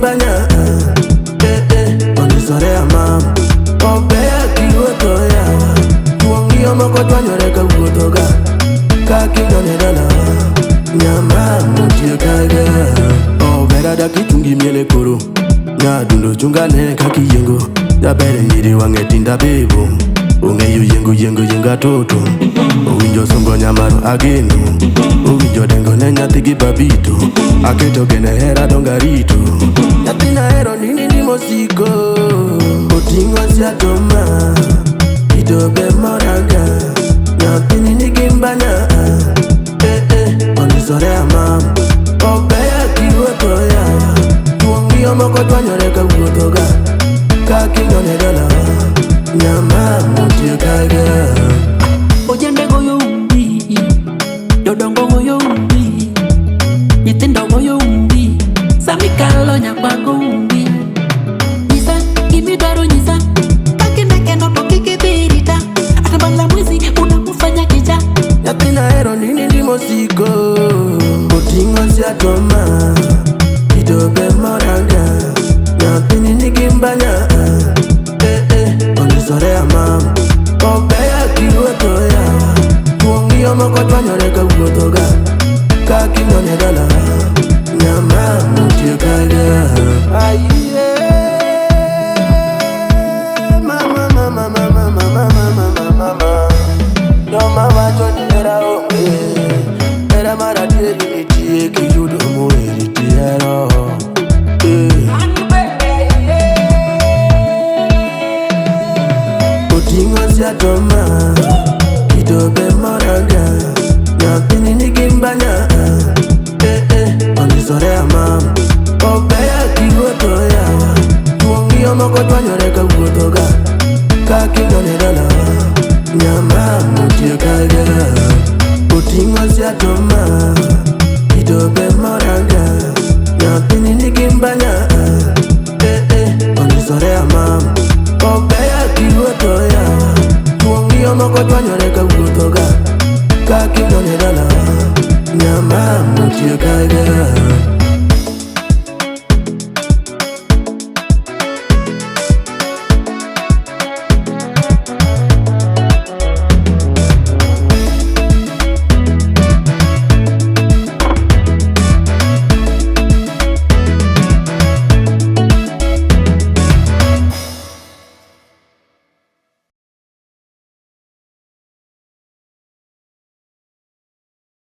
mbanya. Eh eh, ondisore amam. Obeya kiwuotho yawa. Kuong'iyo moko chwanyore kawuotho ga. Kakinyone dala. Nyama mutiekaga. Obera dakichungi miele koro. Nyadundo chungane kakiyiengo. Jaber nyiri wang'e tinda bebo. Ong'eyo yiengo yiengo yienga toto. Owinjo sungo nyamaro ageno. Owinjo dengo ne nyathi gi babito. Aketo gene hera donga rito. Nyathina hero nini ni mosiko. Oting'o siatoma. Kido be moraga. Nyathini nigi mbanya. Eh eh, ondisore amam. Obeya kiwuotho yawa. Kuong'iyo moko chwanyore kawuotho ga. Kakinyone dala. Nyama mutiekaga. Ojende goyo umbi, jodongo goyo umbi, nyithindo goyo umbi, sami kalo nyakwago umbi. Nyisa gimidwaro nyisa, kakinekeno to kik idhi rita, ata bala mwizi unamfanya kicha. Nyathina hero nini ni mosiko. Oting'o siatoma. Kido be moraga. Nyathini nigi mbanya. Eh eh, ondisore amam. Obeya kiwuotho yawa. Kuong'iyo moko chwanyore kawuotho ga. Kakinyone dala. Nyama mutiekaga. Aiye. Mama mama mama mama mama mama. Joma wacho ni hera onge. Hera mar adieri nitie kiyudo moheri tihero. Eh. Oting'o siatoma.